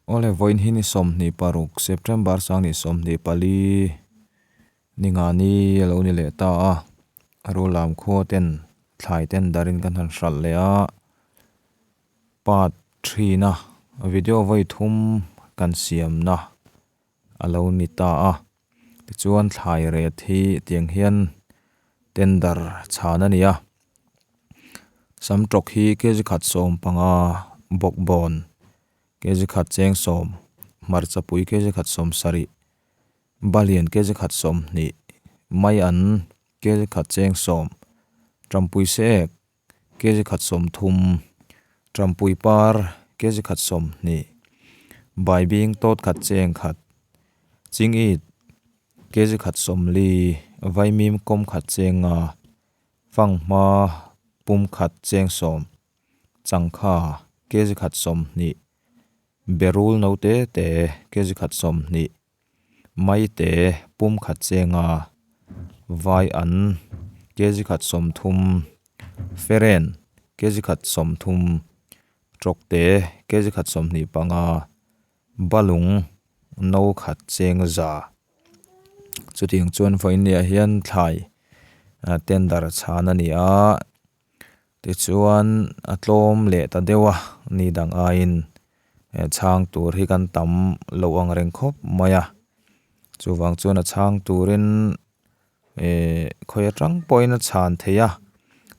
Awle vawiin hi ni 26 September 2024 ni nga ni a lo ni leh ta a, Rulam khua ten thlai ten darin kan han hralh leh a, part three na video vawi thum kan siamna a lo ni ta a, tichuan thlai ret hi tiang hian tender chhan a ni a, samtawk hi kg khat 15 bawkbawn kg khat cheng 10 hmarcha pui kg khat 70 balian kg khat 20 mai an kg khat cheng 10 tampui se ek kg khat 30 tampui par kg khat 20 baibing tot khat cheng khat chingit kg khat 40 vaimim kom khat cheng nga fanghma pum khat cheng 10 changkha kg khat 20 berul no te te kg khat 20 mai te pum khat chenga vai an kg khat 30 feren kg khat 30 trawk te kg khat 25 balung no khat cheng za chutiang chuan vawiin ni ah hian thlai tender chhan a ni a tichuan a tlawm leh ta deuh a ni dang aiin chhang tur hi kan tam loh ang reng khawp mai a chuvang chuan a chhang turin ehh khawi atang pawhin a chhan thei a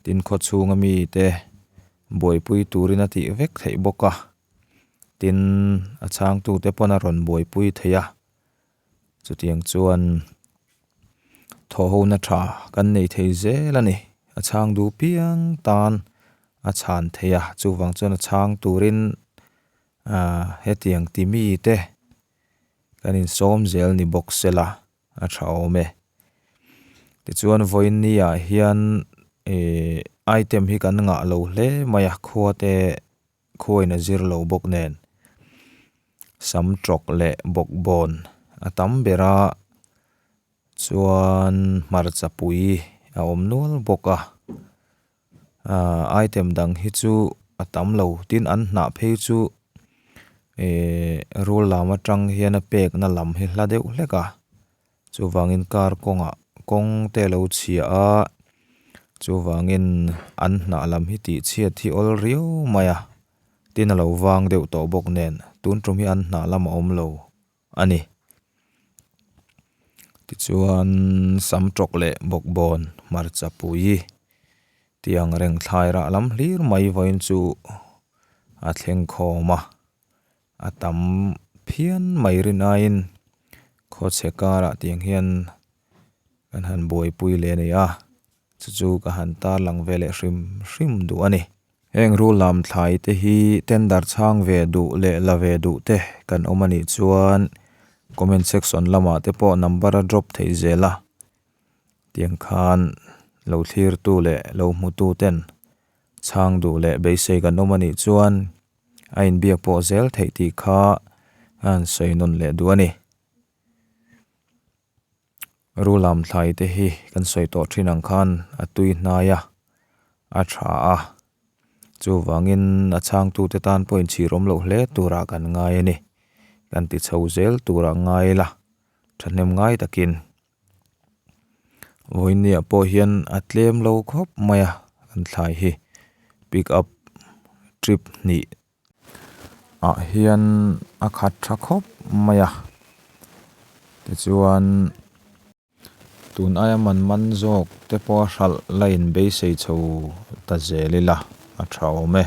tin khaw chhunga mite buaipui turin a tih vek theih bawk a tin a chhangtute pawn a rawn buaipui thei a chutiang chuan thaw ho na tha kan nei thei zel a ni a chhang duh piang tan a chhan thei a chuvang chuan a chhang turin ahh hetiang ti mi te kan insawm zel ni bawk sela a tha awm e tichuan vawiin ni ah hian ihh item hi kan ngah lo hle mai a khua te khuain a zir lo bawk nen sam tawk leh bawkbawn a tam ber a chuan hmarcha pui a awm nual bawk a ahh item dang hi chu a tam lo tin an hnah phei chu ihh rul lam atang hian a pek na lam hi hla deuh hlek a chuvangin car kawngah kawng te a lo chhia a chuvangin an hnah lam hi tih chhiat hi awl riau mai a tin a lo vang deuh tawh bawk nen tun tum hi an hnah lam a awm lo a ni tichuan sam tawk leh bawkbawn hmarcha pui tih ang reng thlai rah lam hlir mai vawiin chu a thleng khawm a. A tam phian mai rin aiin khawchhe karah tiang hian kan han buaipui leh a ni a, chu chu ka han tarlang ve leh hrim hrim duh a ni. Heng rul lam thlai te hi tender chhang ve duh leh la ve duh te kan awm a nih chuan comment section lamah te pawh number a drop theih zel a, tiang khan lo thlirtu leh lo hmutu ten chhang duh leh beisei kan awm a nih chuan a inbiak pawh zel theih tih kha a han sawi nawn leh duh a ni. Rulam thlai te hi kan sawi tawh thin ang khan a tui hnai a, a tha a, chuvangin a chhangtute tan pawh inchhir awm loh hle turah kan ngai a ni. Kan ti chho zel turah ngai ila thahnem ngai takin Vawinia pawh hian a tlem lo khawp mai a kan thlai hi pick up trip hnih ah hian a khat tha khawp mai a tichuan tun aia man man zawk te pawh a hralh la in beisei chho ta zel ila a tha awm e.